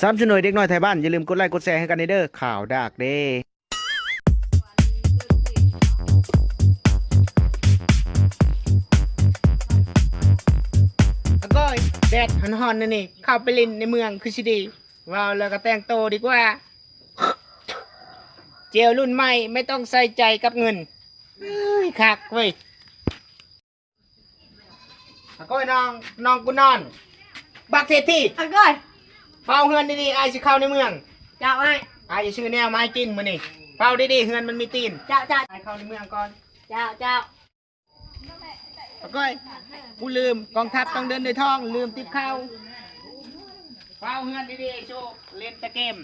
ສະໜັບສະໜູນເດັກນ້ອຍໄທບ້ານ ຢ່າລືມກົດໄລກົດແຊໃຫ້ກັນເດີ ຂ່າວດາກເດ້. ອາກ້ອຍ ແດດຮ້ອນໆ ແນວນີ້ ເຂົ້າໄປຫຼິ້ນໃນເມືອງຄືຊິດີ. ເວົ້າແລ້ວກໍແຕ່ງໂຕດີກວ່າ. ເຈວລຸ້ນໃໝ່ ໄມ່ຕ້ອງໃສ່ໃຈກັບເງິນ. ເອີຍ ຄັກເວີຍ. ອາກ້ອຍນ້ອງ ນ້ອງກູນອນ ບັກເສດຖີ. ອາກ້ອຍ ເຝົ້າເຮືອນດີໆ ອ້າຍຊິເຂົ້າໃນເມືອງ. ເຈົ້າອ້າຍ. ອ້າຍຊິຊື້ແນວມາໃຫ້ກິນມື້ນີ້. ເຝົ້າດີໆ ເຮືອນມັນມີຕີນ. ເຈົ້າ ເຈົ້າ. ອ້າຍເຂົ້າໃນເມືອງກ່ອນ. ເຈົ້າ ເຈົ້າ. ອາກ້ອຍ ກູລືມ ກອງທັບຕ້ອງເດີນດ້ວຍທ້ອງ ລືມຕິບເຂົ້າ. ເຝົ້າເຮືອນດີໆ ໂຊກ ຫຼິ້ນແຕ່ເກມ.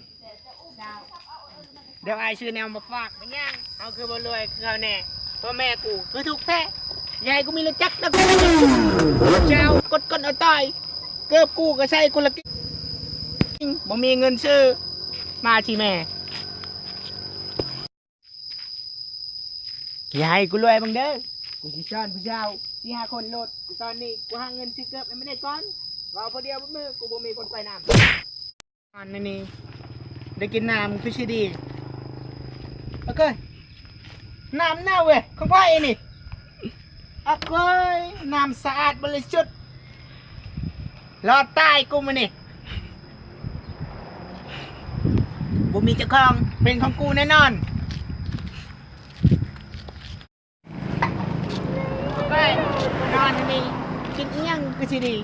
ດຽວອ້າຍຊື້ແນວມາຝາກ. ເປັນຫຍັງ ເຮົາຄືບໍ່ລວຍຄືເຂົາແດ່? ພໍ່ແມ່ກູຄືທຸກແທ້. ຢ່າໃຫ້ກູມີລົດຈັກນະກູ. ເຈົ້າກົດກົ້ນເອົາຕ່ອຍ. ເກີບກູກໍໃສ່ຄົນລະກິ້ງ. ບໍ່ມີເງິນຊື້ ມາຊິແມ່. ຢ່າໃຫ້ກູລວຍເບິ່ງເດີ. ກູຊິຊ້ອນຜູ້ສາວສີ່ຫ້າຄົນໂລດ. ກູຕອນນີ້ ກູຫາເງິນຊື້ເກີບໃຫ້ມັນໄດ້ກ່ອນ. ເວົ້າຜູ້ດຽວເບິດມື້ ກູບໍ່ມີຄົນໄປນຳ. ອັນນີ້ໄດ້ກິນນ້ຳຄືຊິດີ. ໂອເຄ ນ້ຳເນົ່າເວີຍ ຂອງໃຜນີ້? ອາກອຍ ນ້ຳສະອາດບໍລິສຸດ. ລອດຕາຍກູມື້ນີ້ ບໍ່ມີເຈົ້າຂອງ ເປັນຂອງກູແນ່ນອນ. ໄປນອນນີ້ ກິນອີ່ຫຍັງຄືຊິດີ?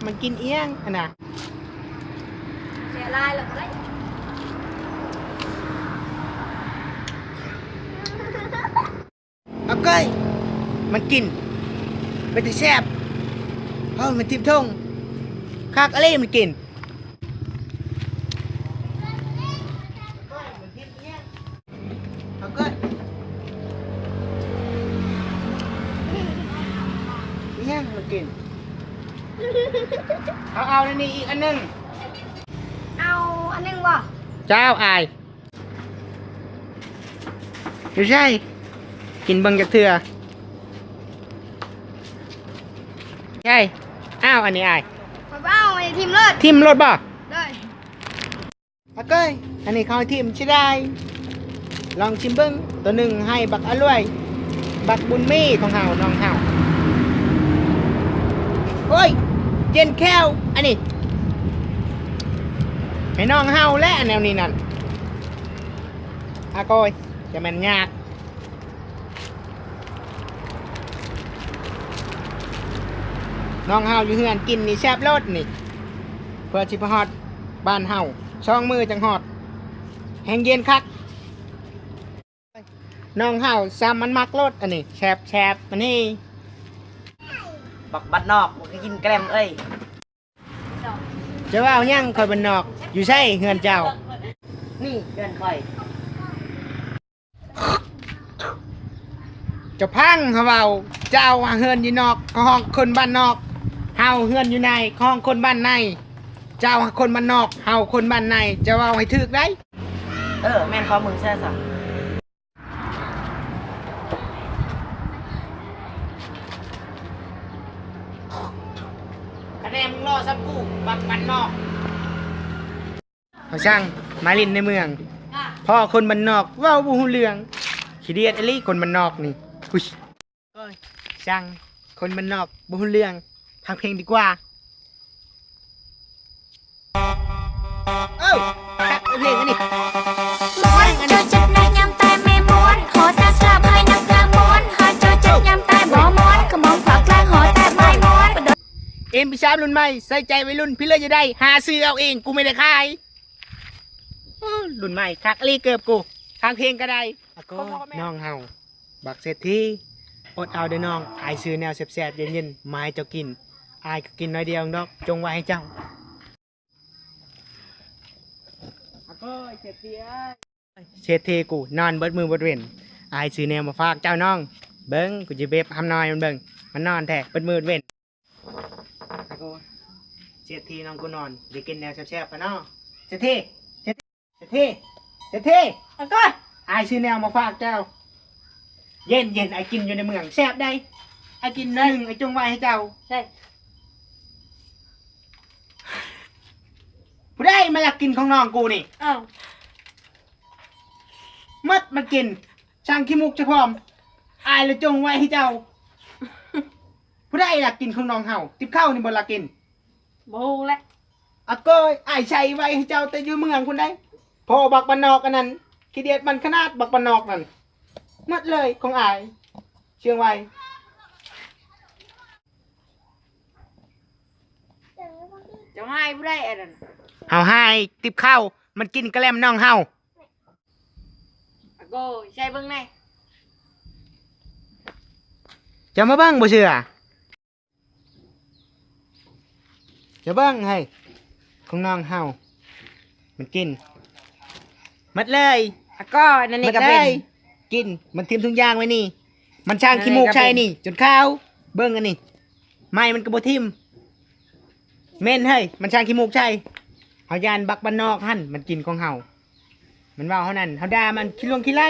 ມັນກິນອີ່ຫຍັງຫັ້ນນະ? ເສຍລາຍແລ້ວກໍໄດ້. ອາກອຍ ມັນກິນ ເປັນຕາແຊບ. ເອີ ມັນທິບຖົງ ຄັກອີ່ຫຼີ ມັນກິນ. ອາກອຍ ອີ່ຫຍັງມັນກິນ? ເອົາ ເອົາອັນນີ້ອີກອັນໜຶ່ງ. ເອົາອັນໜຶ່ງບໍ່? ເຈົ້າ ອາຍ. ຢູ່ໃສ? ກິນເບິ່ງຈັກເທື່ອ. ໃສ? ອ້າວ ອັນນີ້ອາຍ. ຂ້ອຍບໍ່ເອົາ ອັນນີ້ຖິ້ມໂລດ. ຖິ້ມໂລດບໍ່? ໂດຍ. ອາກອຍ ອັນນີ້ເຂົາໃຫ້ຖິ້ມ ເສຍດາຍ. ລອງຊິມເບິ່ງ. ໂຕໜຶ່ງໃຫ້ບັກອາລວຍ ບັກບຸນມີຂອງເຮົາ ນ້ອງເຮົາ. ໂອ້ຍ ເຢັນແຂ້ວ ອັນນີ້ໃຫ້ນ້ອງເຮົາແຫຼະ ແນວນີ້ນັ້ນ. ອາກອຍ ຈະແມ່ນຍາກ. ນ້ອງເຮົາຢູ່ເຮືອນກິນນີ້ແຊບໂລດນີ້ ເພື່ອຊິໄປຮອດບ້ານເຮົາ ສອງມື້ຈັ່ງຮອດ ແຮງເຢັນຄັກ. ນ້ອງເຮົາຊ້ຳມັນມັກໂລດ ອັນນີ້ແຊບໆ ອັນນີ້. ບັກບ້ານນອກ ບໍ່ຄືກິນແກລ້ມເອີຍ. ຈະເວົ້າຫຍັງ ຂ້ອຍບ້ານນອກ. ຢູ່ໃສເຮືອນເຈົ້າ? ນີ້ເຮືອນຂ້ອຍ. ເຈົ້າຟັງເຮົາເວົ້າ. ເຈົ້າວ່າເຮືອນຢູ່ນອກ ເຂົາຮ້ອງຄົນບ້ານນອກ. ເຮົາເຮືອນຢູ່ໃນ ເຂົາຮ້ອງຄົນບ້ານໃນ. ເຈົ້າຄົນບ້ານນອກ ເຮົາຄົນບ້ານໃນ. ຈະເວົ້າໃຫ້ຖືກໄດ໋. ເອີ ແມ່ນຂອງມຶງແທ້ຊະ. ຄະແນນມຶງລໍຊຳກູ ບັກບ້ານນອກ. ເຮົາຊ່າງມາຫຼິ້ນໃນເມືອງ ພໍ້ຄົນບ້ານນອກເວົ້າບໍ່ຮູ້ເລື່ອງ. ຂີ້ດຽດອີ່ຫຼີຄົນບ້ານນອກນີ້. ອຸ້ຍ ຊ່າງຄົນບ້ານນອກບໍ່ຮູ້ເລື່ອງ. ຟັງເພງດີກວ່າ. ເອີ ຄັກເພງອັນນີ້. ເອັມພີສາມລຸ້ນໃໝ່ ໃສ່ໃຈໄວລຸ້ນ ພິເລີດຢ່າໄດ້ ຫາຊື້ເອົາເອງ ກູບໍ່ໄດ້ຂາຍ. ເອີ ລຸ້ນໃໝ່ຄັກອີ່ຫຼີເກີບກູ. ຟັງເພງກໍໄດ້. ອາໂກ ນ້ອງເຮົາ ບັກເສດຖີ ອົດເອົາເດີນ້ອງ. ອ້າຍຊື້ແນວແຊບໆ ເຢັນໆ ມາໃຫ້ເຈົ້າກິນ. ອ້າຍກໍກິນໜ້ອຍດຽວດອກ ຈົ່ງໄວ້ໃຫ້ເຈົ້າ. ອາໂກ ເສດຖີເອີຍ ເສດຖີ ກູນອນເບິດມື້ເບິດເວັນ. ອ້າຍຊື້ແນວມາຝາກເຈົ້ານ້ອງ. ເບິ່ງ ກູຈະເບັບຫຳນ້ອຍມັນເບິ່ງ ມັນນອນແທ້ເບິດມື້ເວັນ. ອາໂກ ເສດຖີ ນ້ອງກູນອນ ຢາກກິນແນວແຊບໆ ປະເນາະ. ເສດຖີ ເສດຖີ ເສດຖີ ເສດຖີ ອາໂກ ອ້າຍຊື້ແນວມາຝາກເຈົ້າ. ເຢັນໆ ອ້າຍກິນຢູ່ໃນເມືອງແຊບໃດ໋. ອ້າຍກິນໜ້ອຍໜຶ່ງ ອ້າຍຈົ່ງໄວ້ໃຫ້ເຈົ້າ. ໃຊ່. ຜູ້ໃດມາລັກກິນຂອງນ້ອງກູນີ້? ອ້າວ. ໝົດມັນກິນ ຊ່າງຂີ້ມູກຊະພ້ອມ. ອ້າຍລະຈົ່ງໄວ້ໃຫ້ເຈົ້າ. ຜູ້ໃດລັກກິນຂອງນ້ອງເຮົາ? ຕິບເຂົ້ານີ້ບໍ່ລັກກິນ? ບໍ່ຮູ້ແຫຼະ. ອາໂກຍ ອ້າຍໃສ່ໄວ້ໃຫ້ເຈົ້າແຕ່ຢູ່ເມືອງພຸ້ນໃດ໋. ພໍບັກບ້ານນອກອັນນັ້ນ ຂີ້ດຽດມັນຂະໜາດ ບັກບ້ານນອກນັ້ນ. ໝົດເລີຍຂອງອ້າຍ ເຊື່ອງໄວ້. ເຈົ້າໃຫ້ຜູ້ໃດອັນນັ້ນ? ເຮົາໃຫ້ຕິບເຂົ້າ ມັນກິນກະແລັມນ້ອງເຮົາ. ອາໂກຍ ໃສ່ເບິ່ງແດ່. ເຈົ້າມາເບິ່ງບໍ່ເຊື່ອ? ຈະເບິ່ງໃຫ້ ຂອງນ້ອງເຮົາ ມັນກິນໝົດເລີຍ. ອາກໍນັ້ນນີ້ກໍເປັນ ກິນ ມັນຖິ້ມທຸງຢ່າງໄວ້ນີ້. ມັນຊ່າງຂີ້ມູກໃສ່ນີ້ຈົນຂາວ. ເບິ່ງອັນນີ້ ໄມ້ມັນກໍບໍ່ຖິ້ມ. ເໝັນເຮີ້ຍ ມັນຊ່າງຂີ້ມູກໃສ່. ເຮົາຢ້ານບັກບ້ານນອກຫັ້ນ ມັນກິນຂອງເຮົາ. ມັນເວົ້າເຮົານັ້ນ ເຮົາດ່າມັນຂີ້ຫຼວງຂີ້ໄຫຼ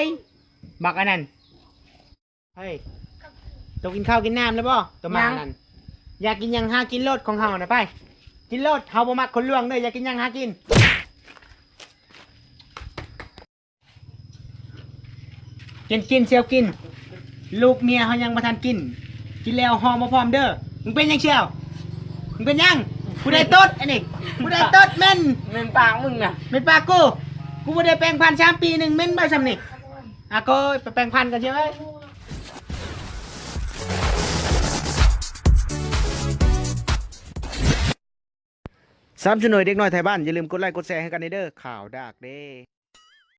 ບັກອັນນັ້ນ. ເຮີ້ຍ ໂຕກິນເຂົ້າກິນນ້ຳແລ້ວບໍ່? ໂຕໝານັ້ນ ຢາກກິນຫຍັງຫາກິນໂລດຂອງເຮົານະ ໄປກິນໂລດ. ເຮົາບໍ່ມັກຄົນຫຼວງເດີ ຢາກກິນຫຍັງຫາກິນ. ກິນ ກິນ ສ່ຽວກິນ. ລູກເມຍເຮົາຍັງບໍ່ທັນກິນ ກິນແລ້ວຫໍ່ມາພ້ອມເດີ. ມຶງເປັນຫຍັງສ່ຽວ? ມຶງເປັນຫຍັງ? ຜູ້ໃດຕົດອັນນີ້? ຜູ້ໃດຕົດ? ເໝັນ ເໝັນປາກມຶງນະ. ເໝັນປາກກູ. ກູບໍ່ໄດ້ແປງພັນສາມປີໜຶ່ງ ເໝັນບໍ່ຊ່ຳນີ້. ອາໂກຍ ໄປແປງພັນກ່ອນເຊຍເອີຍ. ສະໜັບສະໜູນເດັກນ້ອຍໄທບ້ານ ຢ່າລືມກົດໄລ້ກົດແຊໃຫ້ກັນແດ່ເດີ. ຂ່າວດາກເດ້.